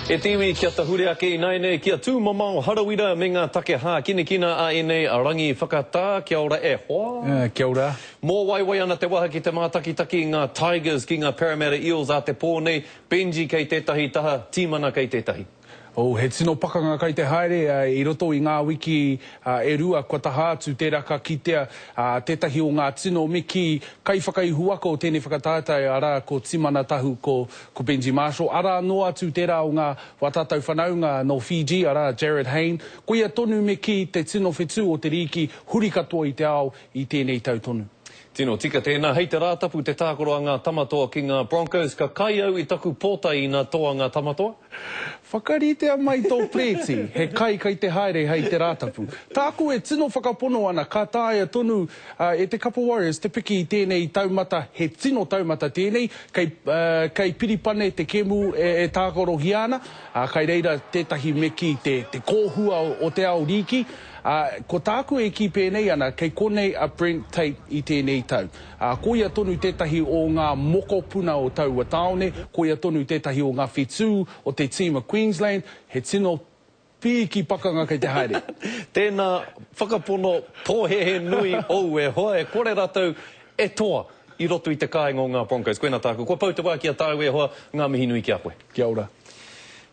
E te iwi kia tahuri ake ināianei kia tū mamao harawira me ngā take hākinakina a ēnei rangi whakatā. Kia ora e hoa. Kia ora. Mōwaiwai ana te waha ki te mātakitaki i ngā Tigers ki ngā Parramatta Eels ā te pō nei. Benji kei tētahi taha, Tīmana kei tētahi. Oh, he tino pakanga kai te haere i roto i ngā wiki e rua kua taha atu, tērā ka kitea tētahi o ngā tino me kī kaiwhakaihuwaka o tēnei whakataetae, arā, ko Timana Tahu, ko, ko Benji Marshall. Arā noa atu tērā o ngā wā tātou whanaunga nō Fiji, arā, Jarryd Hayne. Koia tonu me kī te tino whetū o te rīki huri katoa i te ao i tēnei tau tonu. Tino tika tēnā. Hei te Rātapu te tākaro a ngā Tamatoa ki ngā Broncos. Ka kai au i taku pōtae ina toa ngā Tamatoa. Whakaritea mai tō perēti, he kai kei te haere hei te Rātapu. Tāku e tino whakapono ana ka taea tonu e te Kapa Warriors te piki i tēnei taumata, he tino taumata tēnei, kei, kei Piripane te kēmu e tākarohia ana, ā, kai reira tētahi me kī te, te kōhua o te ao rīki, ā, ko tāku e kī pēnei ana, kei konei a Brent Tate i tēnei tau. Ā, koia tonu tētahi o ngā mokopuna o taua tāone, koia tonu tētahi o ngā whetū o te tīma Queensland, he tino pīki pakanga kei te haere. Tēnā whakapono pōhēhē nui ōu e hoa, e kore ratou e toa i roto i te kāinga o ngā Broncos. Koina tāku. Kua pau te wā ki a tāu e hoa, ngā mihi nui ki a koe. Kia ora.